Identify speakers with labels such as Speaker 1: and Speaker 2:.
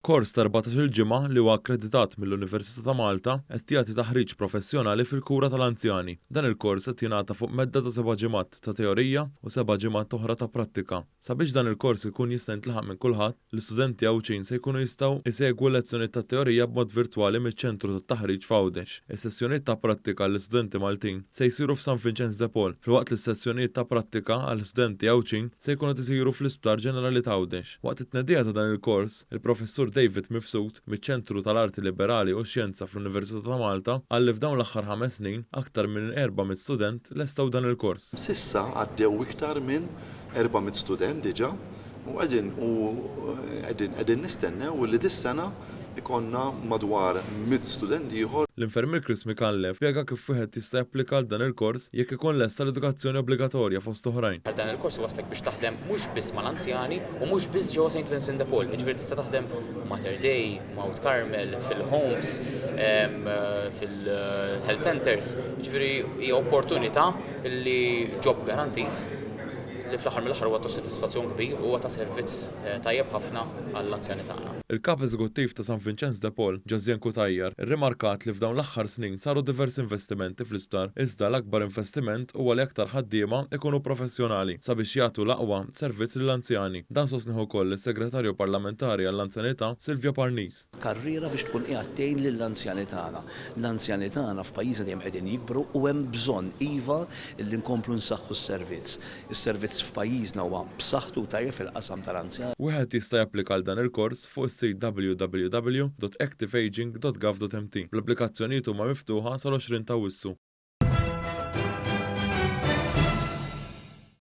Speaker 1: Kors ta' 14-il ġimgħa li huwa akkreditat mill-Università ta' Malta qed jagħti taħriġ professjonali fil-kura tal-anzjani. Dan il-kors qed jingħata fuq medda ta' seba' ġimgħat ta' teorija u seba' ġimgħat oħra ta' prattika. Sabiex dan il-kors ikun jista' jintlaħaq minn kulħadd, l-istudenti Għawdxin se jkunu jistgħu jsegwu l-lezzjonijiet tat-teorija b'mod virtwali miċ-Ċentru tat-Taħriġ f'Għawdex. Is-sessjonijiet ta' prattika għall-istudenti Maltin se jsiru f'San Vinċenz de Paul, filwaqt li s-sessjonijiet ta' prattika għall-istudenti Għawdxin se jkunu qed isiru fl-Isptar Ġenerali t'Għawdex. Waqt it-tnedija ta' dan il-kors, il-Professur David Mifsud, miċ-Ċentru tal-Arti Liberali u x-Xjenza fl-Università ta' Malta, qal li f'dawn l-aħħar ħames snin, aktar minn 400 student lestew dan il-kors.
Speaker 2: S'issa għaddew iktar minn 400 student diġà u qegħdin u qegħdin qegħdin nistennew li dis-sena jkollna madwar 100 student ieħor.
Speaker 1: L-Infermier Chris Micallef spjega kif wieħed jista' japplika għal dan il-kors jekk ikun lesta l-edukazzjoni obbligatorja fost oħrajn.
Speaker 3: Dan il-kors iwasslek biex taħdem mhux biss mal-anzjani u mhux biss ġewwa St Vincent de Paul, jiġifieri tista' taħdem Mater Dei, Mount Carmel, fil-homes, fil-health centres, jiġifieri hija opportunità li job garantit li fl-aħħar mill-aħħar huwa ta' sodisfazzjon kbir u huwa ta' servizz tajjeb ħafna għall-anzjani tagħna.
Speaker 1: Il-Kap Eżekuttiv ta' San Vinċenz de Paul, Josiane Cutajar, irrimarkat li f'dawn l-aħħar snin saru diversi investimenti fl-isptar iżda l-akbar investiment huwa li aktar ħaddiema ikunu professjonali sabiex jagħtu l-aqwa servizz lill-anzjani. Dan sostnih ukoll is-Segretarju Parlamentari għall-Anzjanità Sylvia Parnis.
Speaker 4: Karriera biex tkun qiegħed tgħin lill-anzjani tagħna. L-anzjani tagħna f'pajjiżna dejjem qegħdin jikbru u hemm bżonn iva li nkomplu nsaħħu s-servizz. Is-servizz f'pajjiżna huwa b'saħħtu u tajjeb fil-qasam tal-anzjani.
Speaker 1: Wieħed jista' japplika għal dan il-kors fuq is-sit www.activeageing.gov.mt. L-applikazzjonijiet huma miftuħa sal-20 t'Awwissu.